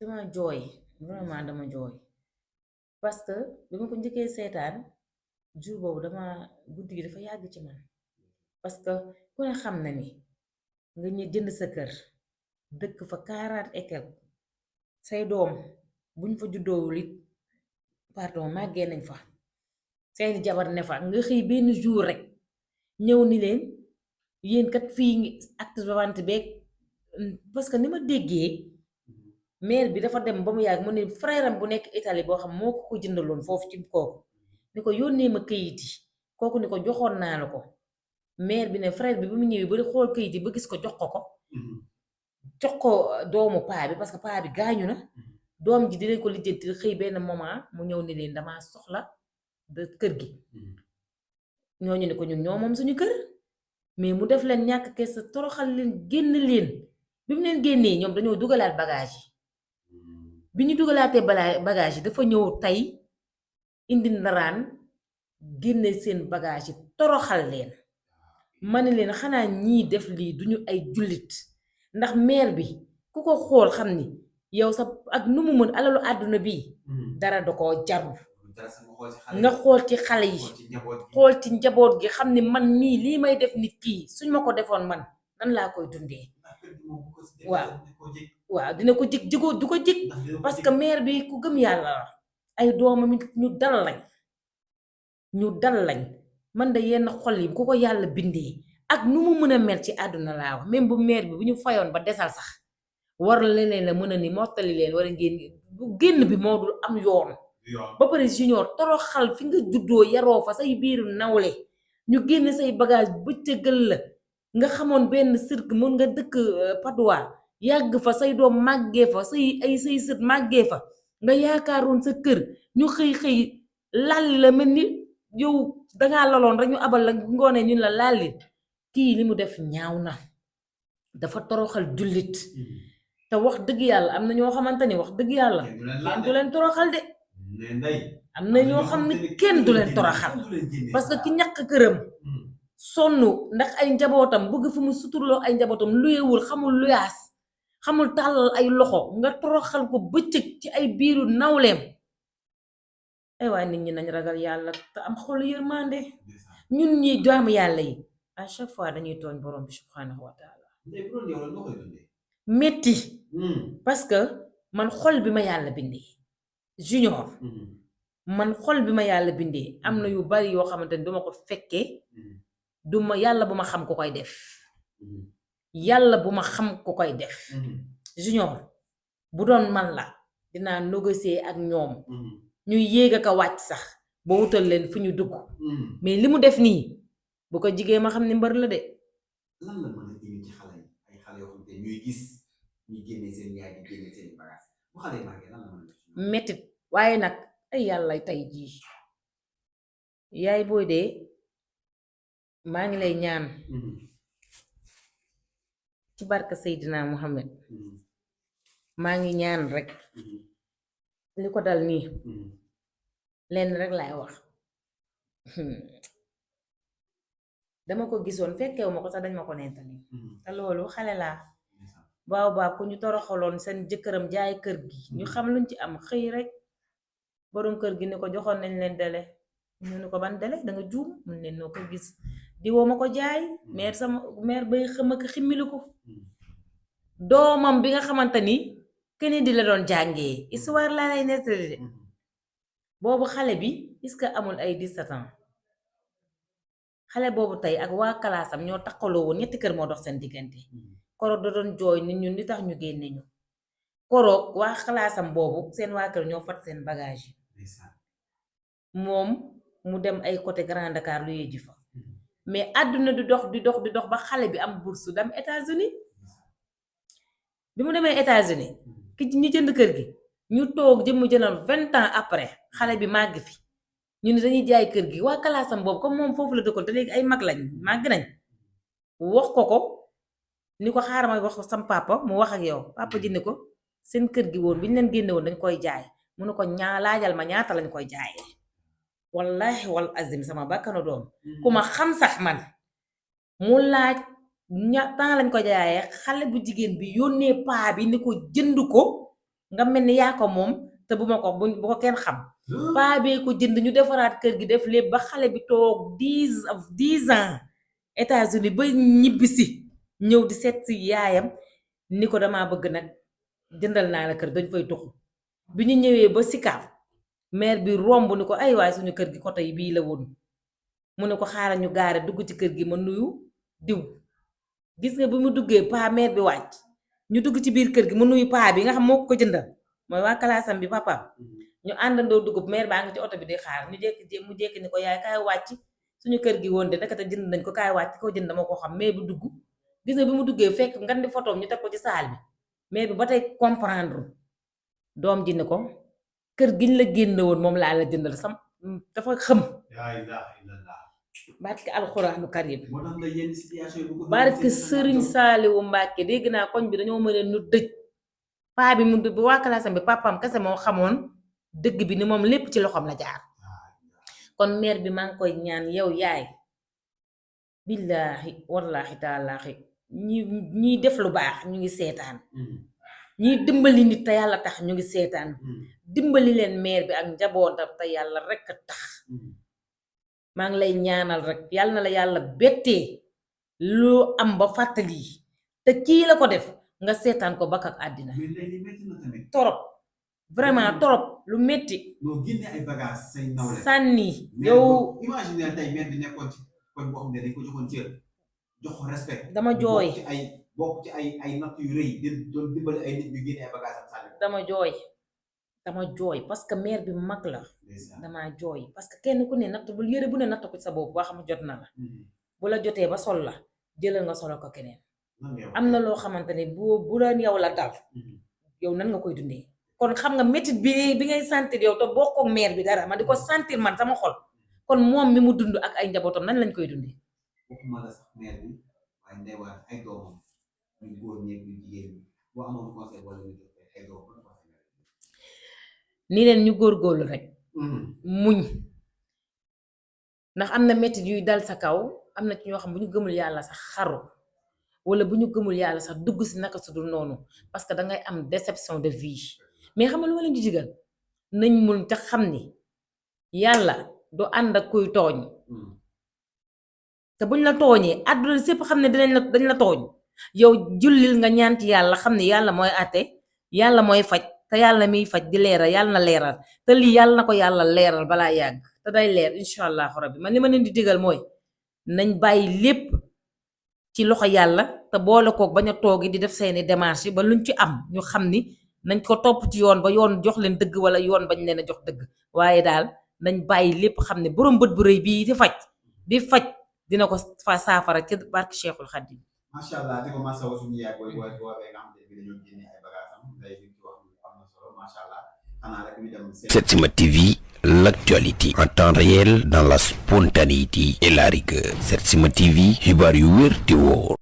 dama jooy vraiment dama jooy parce que bi ma ko njëkkee seetaan jour boobu dama guddi gi dafa yàgg ci man parce que ku ne xam na ni nga ñu jënd sa kër dëkk fa 40 et quelque say doom buñ fa juddoowul it pardon màggee nañ fa seeni jabar ne fa nga xëy benn jour rek ñëw ni leen yéen kat fii acte de vente beeg parce que ni ma déggee maire bi dafa dem ba mu yàgg mu ne frère am bu nekk Italie boo xam moo ko jëndaloon foofu ci kooku ni ko yónnee ma këyit yi kooku ni ko joxoon naa la ko maire bi ne frère bi mu ñëwee ba di xool këyit yi ba gis ko jox ko jox ko doomu paa bi parce que paa bi gaañu na doom ji dinañ ko lijjanti xëy benn moment mu ñëw ni leen damaa soxla de kër gi ñooñu ne ko ñun ñoo moom suñu kër mais mu def leen ñàkk kees toroxal leen génn leen bi mu leen génnee ñoom dañoo dugalaat bagage yi bi ñu dugalaatee bagage yi dafa ñëw tey indi ndaraan génne seen bagage yi toroxal leen ma ne leen xanaa ñii def lii duñu ay jullit ndax maire bi ku ko xool xam ni yow sa ak nu mu mën alalu àdduna bii dara da koo jarul nga xool ci xale yi xool ci njaboot gi xam ni man mii lii may def nit kii suñ ma ko defoon man nan laa koy dundee waaw waaw dina ko jig jigoo du ko jig parce que maire bi ku gëm yàlla la ay doomam it ñu dal lañ man de yenn xol yi ku ko yàlla bindee ak nu mu mën a mel ci àdduna laa wax même bu maire bi bu ñu fayoon ba desal sax war leneen la mën a ni mottali leen wala ngeen bu génn bi moo dul am yoon ba pare junior toroxal fi nga juddoo yaroo fa say biiru nawle ñu génn say bagage bëccëgal la nga xamoon benn cirque mën nga dëkk Padois yàgg fa say doom màggee fa say sët màggee fa nga yaakaaroon sa kër ñu xëy lalli la mel ni yow dangaa laloon rek ñu abal la ngoonee ñun la lalli kii li mu def ñaaw na dafa toroxal jullit te wax dëgg yàlla am na ñoo xamante ni wax dëgg yàlla kenn du leen toroxal de am na ñoo xam ne kenn du leen toroxal parce que ki ñàkk këram sonn ndax ay njabootam bëgg fu mu suturloo ay njabootam luyewul xamul luyaas xamul tàllal ay loxo nga toroxal ko bëccëg ci ay biiru nawleem ay waay nit ñi nañ ragal yàlla te am xolu yërmande ñun ñi jaamu yàlla yi à chaque fois dañuy tooñ borom bi subhanahu wa taala metti parce que man xol bi ma yàlla bindee junior man xol bi ma yàlla bindee am na yu bari yoo xamante ni duma ko fekkee duma yàlla bu ma xam ku koy def yàlla bu ma xam ku koy def junior bu doon man la dinaa négocier ak ñoom ñuy yéeg ak a wàcc sax ba wutal leen fu ñu dugg mais li mu def nii bu ko jigee ma xam ni mbër la de lan la mën a indi ci xale yi ay xale yoo xam te ñuy gis ñuy génne seen yaay di génne seen bagage bu xale yi màggee lan la mën a def mettit waaye nag ay yàlla tey jii yaay booy dee maa ngi lay ñaan ci barka Seydina Muhammad maa ngi ñaan rek li ko dal nii lenn rek laay wax dama ko gisoon fekkewu ma ko sax dañ ma ko nettali te loolu xale laa baab ku ñu toroxaloon seen jëkkëram jaay kër gi ñu xam luñ ci am xëy rek borom kër gi ni ko joxoon nañ leen dele ñu ni ko ban dele danga juum mun leen noo ko gis diwoo ma ko jaay meer bay xëm ak ximmili ko doomam bi nga xamante ni keneen di la doon jàngee histoire laa lay nettali de boobu xale bi est-ce que amul ay 17 ans xale boobu tey ak waa kalaasam ñoo takkaloo woon ñetti kër moo dox seen diggante koroog da doon jooy nit ñun li tax ñu génne ñu koroog waa kalaasam boobu seen waa kër ñoo fat seen bagage yi moom mu dem ay côté Grand Dakar lu yee ji fa mais àdduna di dox ba xale bi am bourse dem États-Unis bi mu demee États-Unis ki ñu jënd kër gi ñu toog jëmm jënal 20 ans après xale bi màgg fi ñu ne dañuy jaay kër gi waa kalaasam boobu comme moom foofu la dëkkoon te léegi ay mag lañ màgg nañ wax ko ni ko xaaral ma wax ko sam papa mu wax ak yow papa ji ni ko seen kër gi woon bi ñu leen génne woon dañ koy jaay mu ne ko laajal ma ñaata lañ koy jaayee wallahi wal azim sama bàkkanu doom ku ma xam sax man mu laaj temps lañ ko jaayee xale bu jigéen bi yónnee paa bi ni ko jënd ko nga mel ni yaa ko moom te bu ko kenn xam paa bee ko jënd ñu defaraat kër gi def lépp ba xale bi toog 10 ans États-Unis ba ñibbisi ñëw di seet si yaayam ni ko damaa bëgg nag jëndal naa la kër dañ fay tuxu bi ñu ñëwee ba Sicap maire bi romb ni ko ay waay suñu kër gi côté yi bii la woon mu ne ko xaaral ñu gaare dugg ci kër gi ma nuyu diw gis nga bi mu duggee paa maire bi wàcc ñu dugg ci biir kër gi mu nuyu paa bi nga xam moo ko jëndal mooy waa kalaasam bi papaam ñu àndandoo dugub maire baa ngi ci oto bi di xaar ñu mu jékki ni ko yaay kaay wàcc suñu kër gi woon de naka te jënd nañ ko kaay wàcc ko jënd dama ko xam maire bi dugg gis nga bi mu duggee fekk ngan di photo ñu teg ko ci saal bi maire bi ba tey comprendre doom ji ni ko kër giñ la génne woon moom laa la jëndal sam dafa xëm barke alxuraanu karim barke sëriñ Saaliwu Mbàkke dégg naa koñ bi dañoo mën nu dëj paa bi mu bu waa kalaasam bi papaam kese moo xamoon dëgg bi ni moom lépp ci loxoom la jaar kon maire bi maa ngi koy ñaan yow yaay billaahi wallaahi taalaahi ñi def lu baax ñu ngi seetaan ñiy dimbali nit te yàlla tax ñu ngi seetaan dimbali leen maire bi ak njabootam te yàlla rekk a tax maa ngi lay ñaanal rek yàlla na la yàlla bettee loo am ba fàttali te kii la ko def nga seetaan ko bakk ak àddina torop vraiment torop lu metti loo génne ay bagages say nawle sànni yow imaginer tey maire bi nekkoon ci koñ boo xam ne dañ ko joxoon cër jox ko respect dama jooy bokk ci ay natt yu rëy doon dimbali ay nit ñu génne ay bagages am sànni dama jooy parce que maire bi mag la dama jooy parce que kenn ku ne natt bu yëre bu ne natt ko ci sa bopp boo xam jot na la bu la jotee ba sol la jëlal nga solo ko keneen am na loo xamante ne bu doon yow la dal yow nan nga koy dundee kon xam nga métit bi ngay sentir yow te bokkook maire bi dara ma di ko sentir man sama xol kon moom mi mu dund ak ay njabootam nan lañ koy dundee waxuma la sax maire bi waaye ndeywaan ay doomam ñu góor ñeeg ñu jigéen ñi boo amoon conseil wala ñu jox ay doomam ni leen ñu góorgóorlu rek muñ ndax am na métit yuy dal sa kaw am na ci ñoo xam bu ñu gëmul yàlla sax xaru wala bu ñu gëmul yàlla sax dugg si naka su dul noonu parce que dangay am déception de vie mais xam nga lu ma leen di digal nañ mun te xam ni yàlla du ànd ak kuy tooñ te buñ la tooñee àdduna sépp xam ne dañ la tooñ yow jullil nga ñaan ci yàlla xam ne yàlla mooy àtte yàlla mooy faj te yàlla miy faj di leeral yàlla na leeral te lii yàlla na ko yàlla leeral balaa yàgg te day leer incha allahu rabbi man li ma leen di digal mooy nañ bàyyi lépp ci loxo yàlla te boole koog bañ a toogi di def seeni démarche yi ba luñ ci am ñu xam ni nañ ko topp ci yoon ba yoon jox leen dëgg wala yoon bañ leen a jox dëgg waaye daal nañ bàyyi lépp xam ne borom bët bu rëy bii di faj dina ko fa saafara ci barke Cheikhul Khadim. macha allah di ko masawu suñu yaay booy nga xam ne dañoo génne ay bagages am day ci wax am na solo macha allah xanaa rek ñu dem. Setsima TV, l'actualité en temps réel dans la spontanéité et la rigueur. Setsima TV, xibaar yu wér te wóor.